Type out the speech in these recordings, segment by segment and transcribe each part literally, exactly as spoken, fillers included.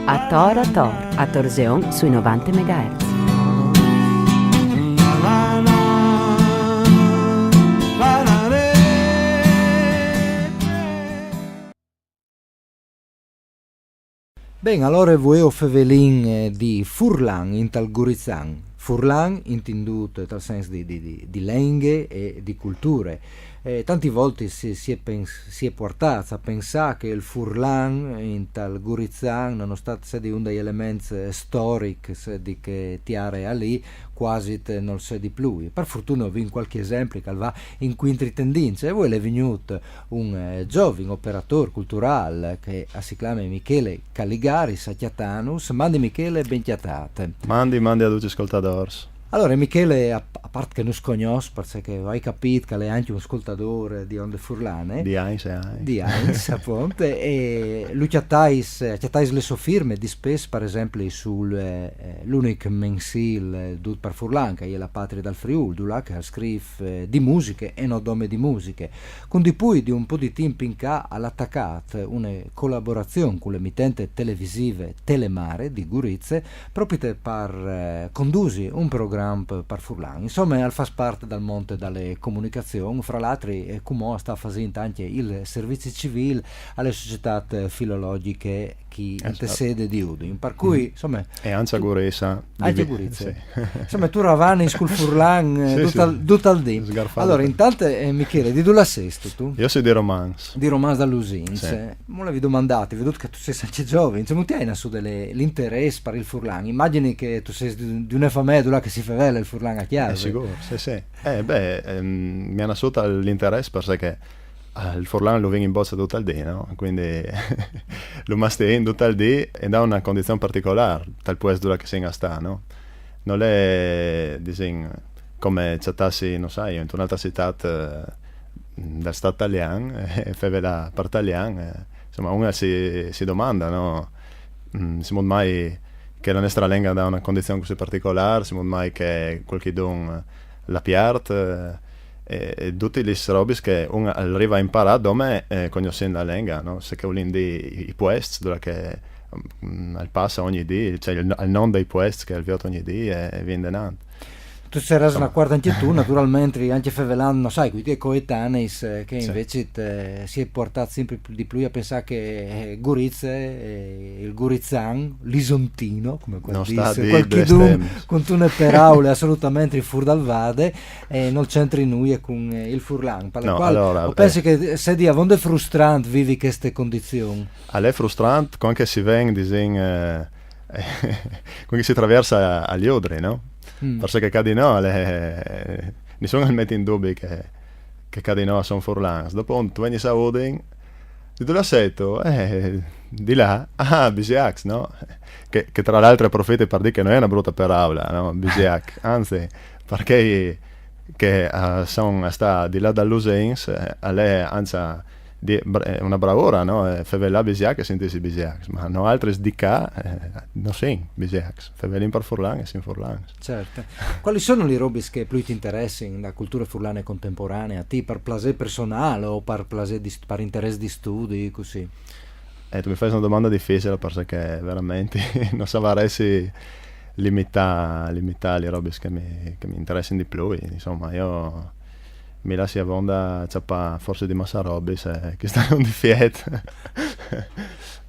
A Tor a Tor, a Torzeon sui novanta megahertz. Ben, alore vuê o fevelìn eh, di furlan intal gurizan. Furlan intindût tal sens di, di, di, di lenghe e di culture. Eh, tanti volti si, si, è pens- si è puartâts a pensâ che il furlan intal gurizan, nonostante sedi un dai elements eh, storics di chê tiare alì, cuasi nol sedi plui. Par fortune o vin cualchi esempli che al va in cuintri tendince. E vuê al è vignût un eh, zovin operadôr culturâl che si clame Michele Caligaris a cjatânus. Mandi Michele, ben cjatât. Mandi, mandi a ducj i scoltadôrs. Alore Michele, a, a part che nus cognòs, parcè che o ai capît che al è ancje un scoltadôr di Onde Furlane, Di agns e agns. Di agns, apont, e lu cjatais, cjatais le sô firme dispès, par esempli, sul eh, l'unic mensîl eh, dut par furlan, che e je La Patrie dal Friûl, dulà che al scrîf eh, di musiche e no dome di musiche. Cun di plui di un pôc di timp in ca al à tacât une colaborazion cu la emitente televisive Telemare di Gurize, propit par eh, condusi un program par furlan. Insome, al fâs part dal mont de comunicazion, fra l'altri, eh, cumò al sta fasint ancje il servizi civîl a la Societât Filologjiche chi inte sede di Udin. Par cui, insome... E ancje a Gurize. Ancje a Gurize. Insome, tu ravanis cul furlan eh, dut al dì. Alore, intant, eh, Michele, di dulà sêstu tu? Jo o soi di Romans. Di Romans dal Lusins. Volevi domandâti, viodût che tu sês ancje zovin, insome, ti ai nassût l'interès par il furlan? Imagjini che tu sês di une famee dulà che si fevele il furlan a cjase. Sigûr, sì, sì. Eh, ben, ehm, mi à nassût l'interès parcè che eh, il furlan lu vin in boce dut il dì, no? Cuindi lu mastìn dut il dì e da une condizion particolâr, tal puest dulà che si à stât, no? Nol è, disìn, come cjatâsi, no sai, intune altre citât eh, dal stât talian, e fevelâ par talian, eh, insome, un si, si domande, no? Mm, simût mai che la nestre lenghe e je in une condizion cussì particolâr, simût mai che cualchidun la piert, eh, e, e dutis lis robis che un al rive a imparâ dome eh, cognossint la lenghe, no? Ce che a volin dî i, i puescj, dulà che mm, al passe ogni dì, cioè il, il non dai puescj che al viôt ogni dì e, e vie indenant. Tu sarâs inacuart ancje tu, naturalmentri, ancje fevelant, no sai, cui tiei coetaneis, eh, che invezit eh, si è puartât simpri di plui a pensâ che eh, Gurize, eh, il gurizan, l'isontino, come cual dîs cualchidun, cuntune peraule assolutamentri fûr dal vade, eh, nol centri nuie cun eh, il furlan. Par la cuâl o pensi che al sedi avonde frustrant vivi cheste condizion. Al è frustrant cuant che si ven, disìn, eh, cuant che si travierse a Jodri, no? Parcè che ca di nô al è, nissun al met in dubi che, che ca di nô a son furlans. Dopo tu vegnis a Udin, di dulà sêstu? Eh, di là. Ah, bisiacs, no? Che, che tra l'altri o profiti par dî che no je une brute peraule, no? Bisiac. Anzit, parcè che a son a stâ di là dal Lusins, eh, al è ancje di, br- eh, une bravure, no? Eh, fevelâ bisiac e sintîsi bisiacs, ma noaltris di ca eh, no sin bisiacs, fevelìn par furlan e sin furlans. Cert. Cualis sono lis robis che plui ti interessin de culture furlane contemporanee, a ti, par plasê personâl o par plasê di st- par interès di studi, cussì? Eh, tu mi fâs une domande dificile parcè che verementri no savaressi limitâ, limitâ lis robis che mi, che mi interessin di plui. Insome, jo mi lassi avonde cjapâ forsit di masse robis, chest al è un difiet.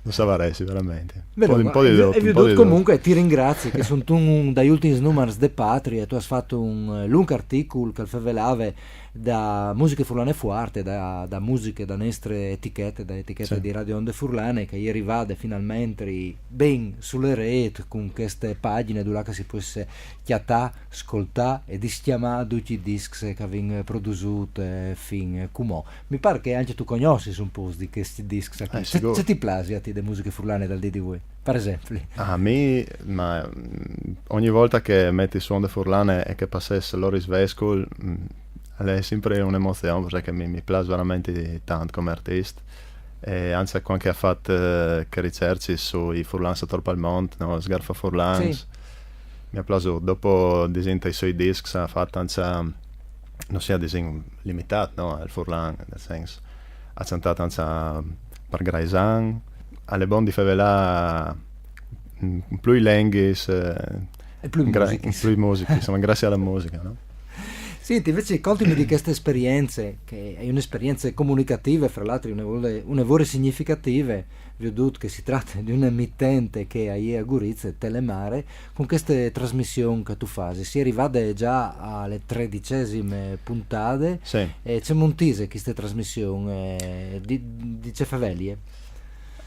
No savaressi verementri. Ben, un pôc di dut, e un pôc di dut. Comuncue ti ringrazi, che a son un dai ultins numars de Patrie, tu âs fat un eh, lunc articul che al fevelave de musiche furlane fuarte, de, de musiche de nestre etichete, de etichete di Radio Onde Furlane, che e je rivade finalmentri ben su la rêt cun cheste pagjine dulà che si pues cjatâ, scoltâ e discjamâ ducj i discs che o vin produsût eh, fin cumò. Mi pâr che ancje tu cognossis un pôc di chescj discs chi. Eh, ce, ce ti plasi a ti de musiche furlane dal dì di vuê, par esempli? A mi, ma mm, ogni volte che o meti su Onde Furlane e che a passès Loris Vescul, mm, al è simpri une emozion, parcè che mi, mi plâs verementri tant come artist. E ancje cuant che al à fat eh, chê ricercje sui furlans ator pal mont, no? Sgarfafurlans. Sì. Mi à plasût. Dopo, disìn, tai siei discs al à fat ancje, no sai, disìn, limitât, no? Il furlan, nel sens, al à cjantât ancje par Graisan. Al è bon di fevelâ in plui lenghis, eh, E plui in gra- musichis. in plui musichis, insomma, grazie alla musica, no? Senti, invece contimi di queste esperienze, che è un'esperienza comunicativa, fra l'altro una vore, una vore significative, vedut che si tratta di un emittente che ha a Gurize, Telemare, con queste trasmissioni che tu fai. Si è arrivate già alle tredicesime puntate Sì. E c'è montise queste trasmissioni eh, di, di ce favelie?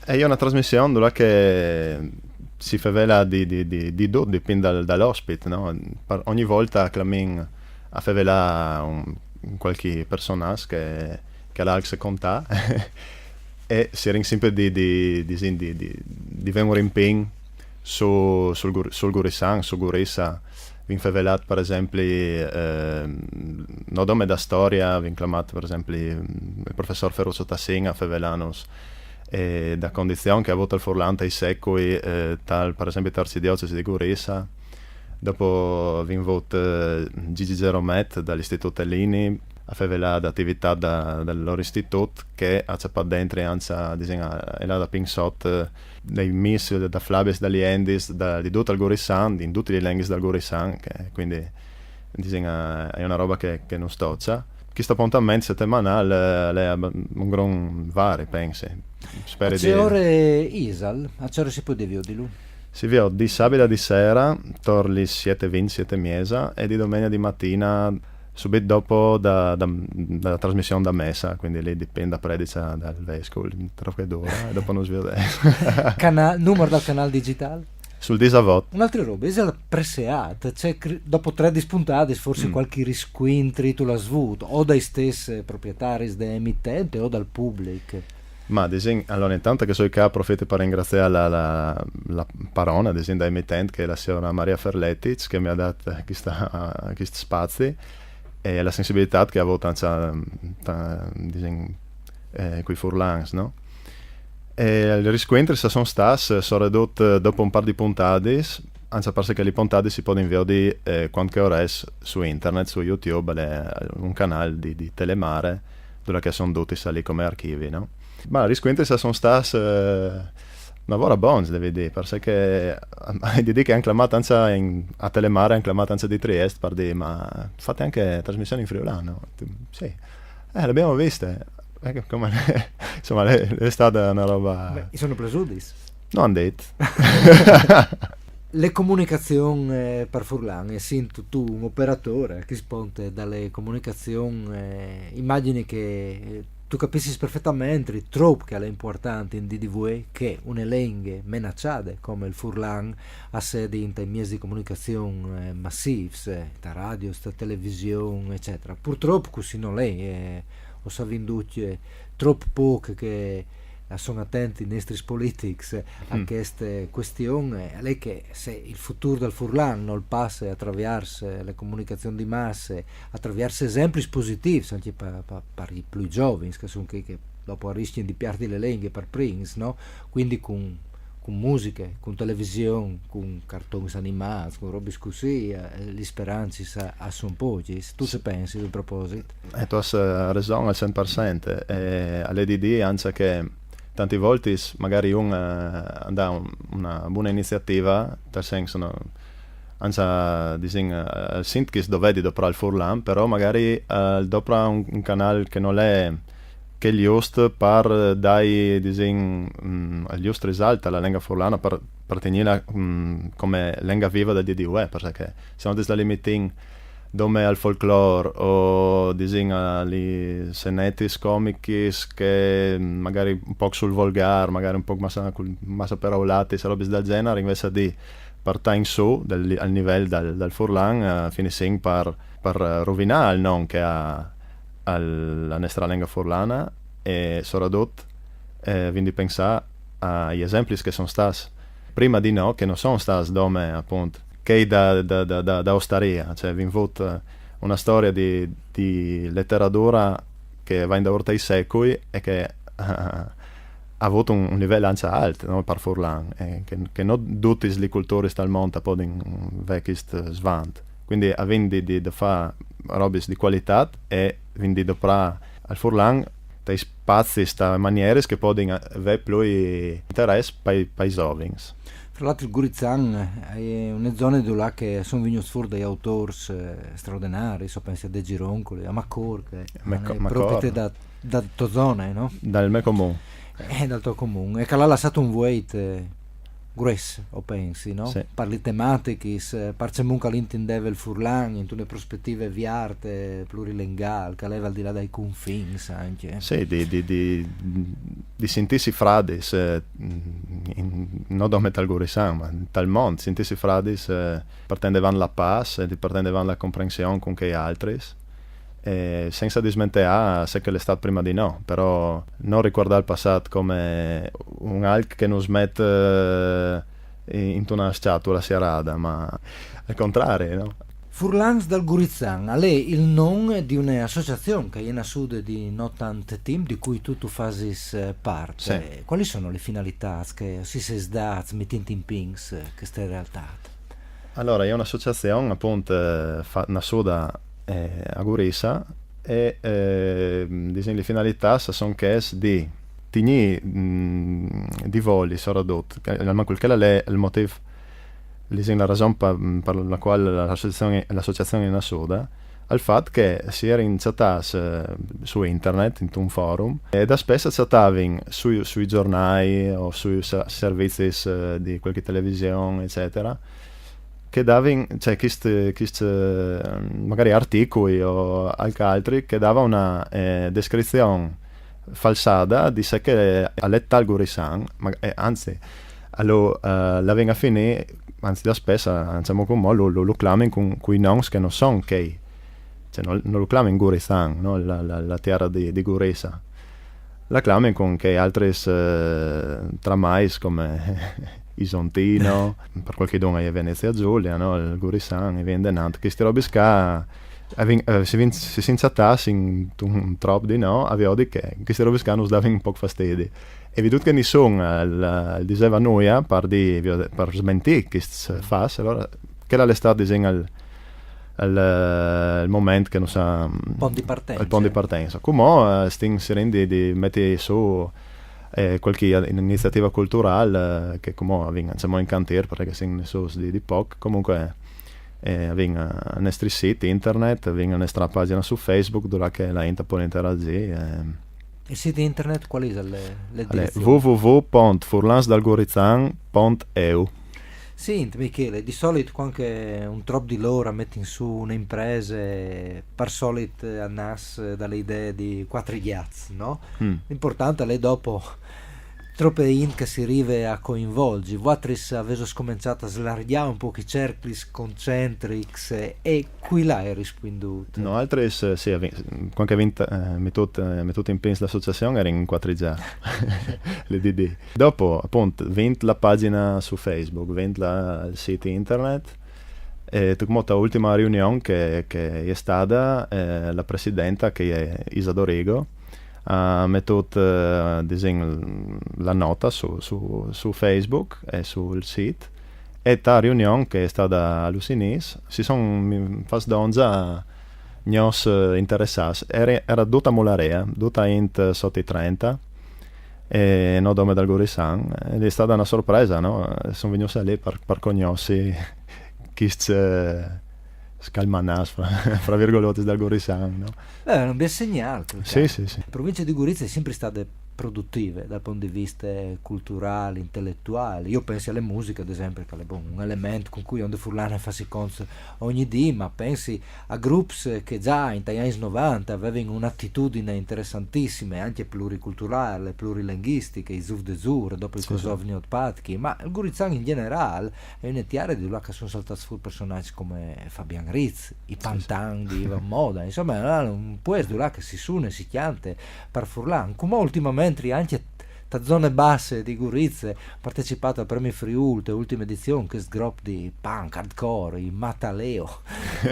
È una trasmissione dove che si fevela di, di, di, di tutto, dipende dal, dall'ospite, no? Per ogni volta clamin a fevela un, un qualche personaggio che, che l'ha alc se contà e si rin sempre di, di, di, di, di, di venire in pin su, sul, Gur- sul Gurisan, su Gurisa, vin fevelat per esempli eh, no dome da storia, vin clamat per esempli il professor Ferruccio Tassin a fevelanus e da condizione che ha avuto il furlan tai secui eh, tal per esempio arcidiocesi di Gurisa. Dopo vin vot eh, Gigi Geromet dall'Istituto Tellini a fevelà d'attività da, dal loro istituto che ha ciappato dentro anzi disegna e là da Pinsot eh, dei missili da Flabis dagli Endis da, di tutto il Gurisan in tutti i lenghis dal Gurisan che quindi disegna è una roba che, che non stoccia. Questo appuntamento settimanale eh, è un gran vari pensi. Spero A di che ore isal? A che ore si può viodirlo? Si vede di sabato di sera, torli siete venti, siete e mezza e di domenica di mattina subito dopo da, da, da trasmissione da messa, quindi lì dipende da predica dal vescovo, troppo che dura e dopo non si vede. Canal, numero dal canale digitale? Sul disavot. Un'altra roba, isal presseat, c'è cri- dopo tre dispuntati forse Mm. qualche riscontro tu l'hai avuto, o dai stessi proprietari dell'emittente o dal pubblico. Ma disegn, allora intanto che sono qua approfitto per ringraziare la, la, la parona, disegn da emittente, che è la signora Maria Ferletic, che mi ha dato questa, questo spazio e la sensibilità che ha avuto anzi, ta- disegn, eh, qui furlans, no? E i riscontri se sono stati soprattutto dopo un par di puntate, anzi penso che le puntate si possono vedere eh, quando che ora è su internet, su YouTube, è un canale di, di Telemare, dove che sono tutti lì come archivi, no? Ma i riscontri se sono stati eh, una vora bons, devi dire, perché eh, di dire che hanno clamato anzi in, a Telemare, hanno clamato anzi di Trieste, per dire, ma fate anche trasmissioni in friulano? Sì. Eh, l'abbiamo viste. Eh, come, insomma, è, è stata una roba... Beh, sono presudis. No, han detto. Le comunicazioni eh, per furlan, e sento tu un operatore che sponte dalle comunicazioni, eh, immagini che eh, tu capisci perfettamente troppo che è importante in D D V E che una lingua minacciata come il furlan ha sede in i mezzi di comunicazione eh, massivi, eh, da radio, da televisione, eccetera. Purtroppo così non è, eh, o sa vinducce troppo poco che sono attenti i nostri politici a mm. queste questioni, è che se il futuro del furlan non passa attraverso le comunicazioni di massa, attraverso esempi positivi, anche per, per, per i più giovani, che sono quelli che dopo rischiano di perdere le lingue per primi, no? Quindi con, con musiche, con televisione, con cartoni animati, con robe così, eh, le speranze a, a sono pochi. Tu sì. Ci pensi a proposito? E tu hai ragione al cento per cento. Eh, alle D D anche che tanti volti magari un eh, dà un, una buona iniziativa, nel senso no, anzi dising, eh, sint che dovedi doprà il furlan, però magari eh, doprà un, un canale che non è che giusto per dai dising, mm, il giusto risalto alla lingua furlana per, per tenerla mm, come lingua viva del D D U E, perché se no ti sta limiting dome al folklore o dising a li senetis comichis che magari un po' sul volgar, magari un po' massa, massa per aulati, se robis del genere, invece di portare in su del, al livello del, del furlan, eh, finissing per, per rovinare il non che ha al, la nostra lingua furlana e soprattutto eh, quindi pensare agli esempi che sono stati prima di noi, che non sono stati dome appunto che da, da, da, da, da ostaria, cioè vi invito una storia di, di letteratura che va in da orta ai secoli e che uh, ha avuto un, un livello anche alto no? Per furlan, eh, che, che non tutti gli culturi dal mondo possono vecchio svant. Quindi avendo di, di fare robis di qualità e quindi doprà al furlan dai spazi, sta maniere che possono avere più interesse per i giovani. Tra l'altro il Gurizan è una zona dove che sono venuti fuori dei autori eh, straordinari, so pensi a De Gironcoli, a Macor, che Mac- è Macor. proprio da, da tua zona, no? Dal me comune. Eh, dal tuo comune. E che l'ha lasciato un vuoto eh, gruesso, o pensi, no? Sì. Per le tematiche, eh, per ciò che l'intendeva il furlan, in una prospettiva viarte, plurilinguale, che leva al di là dai confini anche. Sì, di, di, di, di sentirsi fradis, eh, in, non dome tal Gurizan, ma tal mondo, sentirsi fradis, eh, partendo van la pace, e di partendo van la comprensione con che altri, eh, senza dismenteare se che l'è stato prima di no, però non ricordare il passato come un alc che non smette eh, in una scatola serrata, ma al contrario, no? Furlans dal Gurizan, al è il nome di un'associazione che è nassuta di no tant tempo, di cui tu, tu fasis eh, parte. Sì. Quali sono le finalità che si se sdaz mettendo in pins eh, questa realtà? Allora, è un'associazione appunto eh, fa, nassuta eh, a Guriza e eh, diciamo, le finalità sono che di tegnì di voli soprattutto, almeno quel che è il motivo, diciamo, la ragione per, per la quale l'associazione, l'associazione è nassuta, al fatto che si era in chattati eh, su internet, in un forum, e da spesso chattavano sui, sui giornali o sui servizi eh, di qualche televisione, eccetera, che davano, cioè, questi, questi, magari articoli o anche altri che dava una eh, descrizione falsata di ciò che è letto al Gurizan, ma, eh, anzi, allora uh, la venga a finire, anzi da spesso, diciamo come, lo, lo, lo clamin con quei noms che non sono che, cioè non, non lo clamin Gurizan, no? la, la, la terra di, di Guriza, la clamin con che altri uh, tramais come Isontino, per qualche donna è Venezia Giulia, no? Il Gurizan, e vende Nant, questi robi sca, uh, si, si, si inzatassi in un trop di no, avevo di che, questi robi sca non davano un po' fastidio. E vedut che nessuno eh, diceva nulla per, di, per smentire che si fa, allora che l'è stato disegno al, al, al momento che non sa pont di partenza il pont di partenza come eh, stin si rendi di mettere su eh, qualche iniziativa culturale eh, che come abbiamo in cantiere perché siamo su di, di poco comunque eh, abbiamo i nostri siti internet abbiamo la nostra pagina su Facebook dove che la gente può interagire eh, il sito internet qual è? Le, le www.furlansdalgurizan.eu Senti Michele, di solito quando un troppo di loro mettono su un'impresa, per solito a nas dalle idee di quattro ghiazzi, no? Mm. L'importante è dopo troppe int che si arriva a coinvolgere. Voatris avete scominciato a slargare un po' i cercli concentrics e qui là è risponduto. No, altri sì, quando vinto, eh, metut, eh, metut in pins l'associazione era in quattro già, le D D. Dopo, appunto, vint la pagina su Facebook, vint la, il sito internet, e tu come l'ultima riunione che, che è stata, eh, la presidenta che è Isa Dorigo, ha mettut eh, la nota su, su, su Facebook e sul sito e ta riunione che è stata a Lucinis si sono fatti donza gnos interessati era, era tutta molarea tutta int sotto i trenta e no dome dal Gurizan ed è stata una sorpresa no? Sono venuti lì per, per conoscere chi scalmanàs fra, fra virgolotis dal Gurizan no? Beh, è un bel segnale sì, sì, sì. La provincia di Guriza è sempre stata produttive dal punto di vista culturale, intellettuale. Io penso alle musiche, ad esempio, che è un elemento con cui Onde Furlane fa si conto ogni dì, ma pensi a gruppi che già in gli anni novanta avevano un'attitudine interessantissima e anche pluriculturale, plurilinguistica, i Zuf de Zur, dopo il sì, Kosovni sì. Otpatki, ma il Gurizan in generale è un'etiare di là che sono saltati fuori personaggi come Fabian Ritz, i Pantan sì, sì. Di Ivan Moda, insomma, non può essere là che si suona e si chianta per furlan. Come ultimamente anche ta zone basse di Gurize, partecipato al Premio Friuli, ultima edizione, che sgrop di punk, hardcore, i Mataleo,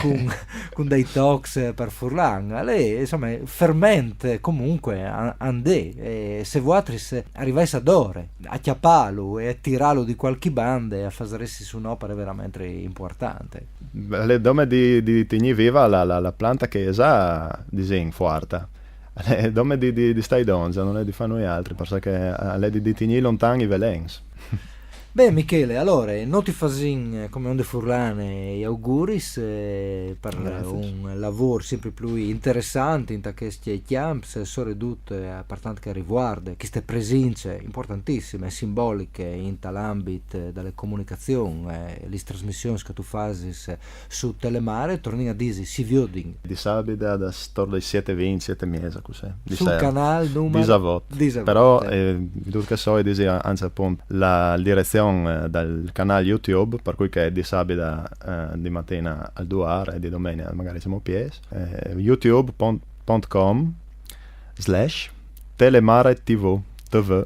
con, con dei talks per furlan. Lei, insomma, fermente comunque andè, e se vuatris arrivais ad ore, a chiapparlo e a tirarlo di qualche bande, a fare su un'opera veramente importante. Le dome di, di Tigni viva la, la, la planta che è già, disìn, forta. Le dome di, di, di stai donza, non è di fare noi altri, perché le di, di Tigni lontani velens. Ben, Michele, alore, no ti fasìn, eh, come Onde Furlane, i auguris, eh, par Grazie. Un lavôr simpri plui interessant in chescj cjamps, eh, soredut, eh, par tant che rivuarde cheste presince importantissime e simboliche in tal ambit, eh, de comunicazion, eh, lis trasmissions che tu fasis, eh, su Telemare, tornìn a dî, si viodin. Di sabide, da stor dai siet e vincj, siet e mieze, cussì. Di Sul sere. Canal numar Disavot. Disavot, Però, sì. Eh, dut che soi, disi anzit apont la direzion, eh, dal canal YouTube, par cui che di sabide, eh, di matina al duar e di domenie magari semo piês. Eh, youtube.com slash telemare tv, tv.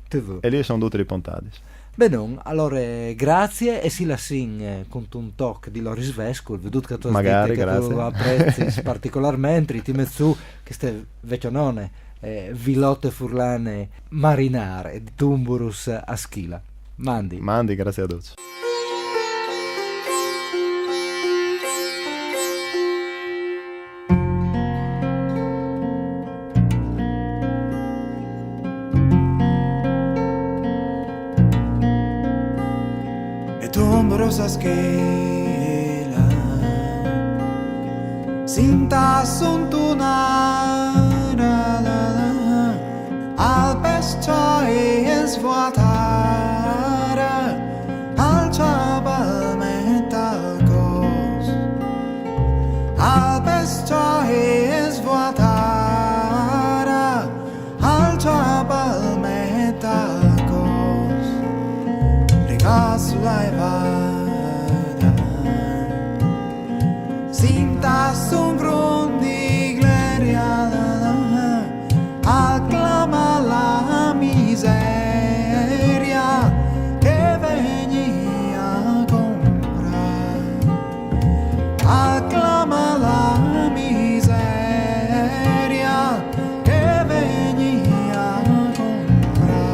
T V. E li a son dutis lis pontadis. Benon, alore, grazie e si lassìn, eh, cuntun toc di Loris Vescul, viodût che tu âs Magari, dit che tu grazie. Aprecis particolarmentri, ti met sù cheste vecjonone, eh, vilote furlane marinare, Tumburus a Schila. Mandi. Mandi, grazie a ducj. E Tumburus a Schila sintâts suntun aer, al pescjâi e svuatât, al cjapàl met al cos, al pescjâi e svuatât, al cjapàl met al cos, rigât su la Vardà, sintât sun grum di glerie, al clama la miserie che e vegni a comprâ, al clama la miserie che e vegni a comprâ.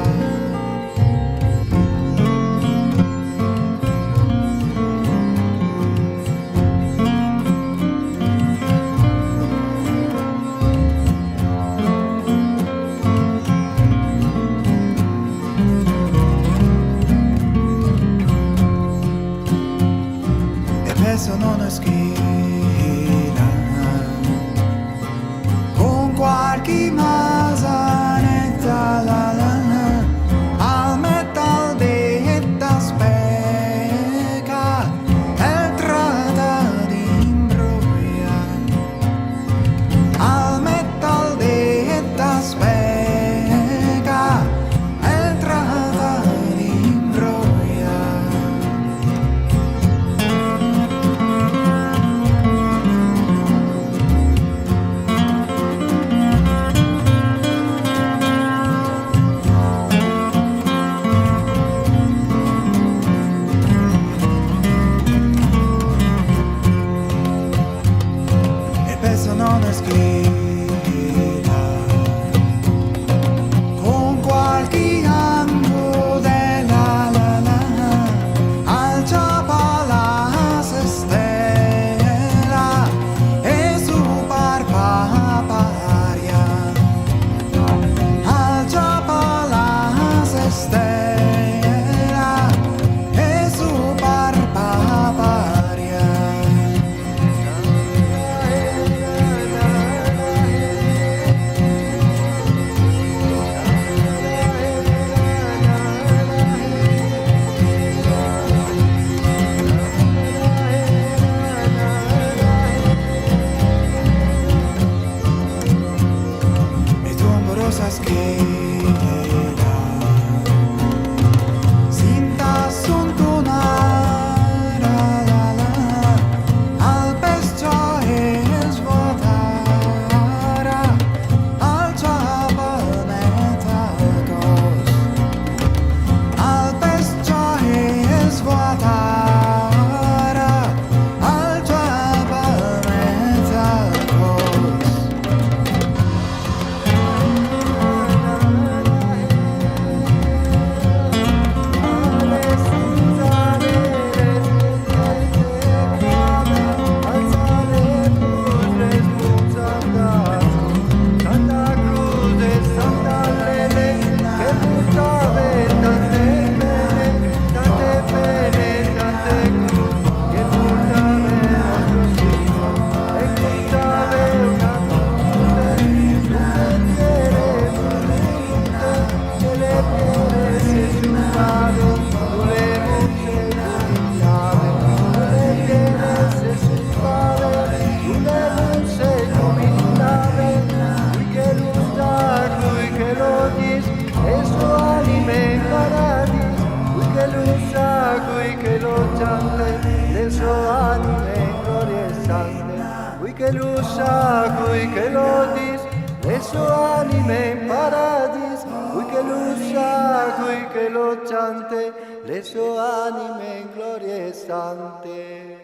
Sua anima in paradis, cui che lu sa, cui che lu ciante, le sue anime in gloria e sante.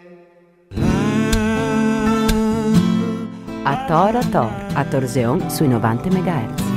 Ator ator, a torzeon sui novanta megahertz.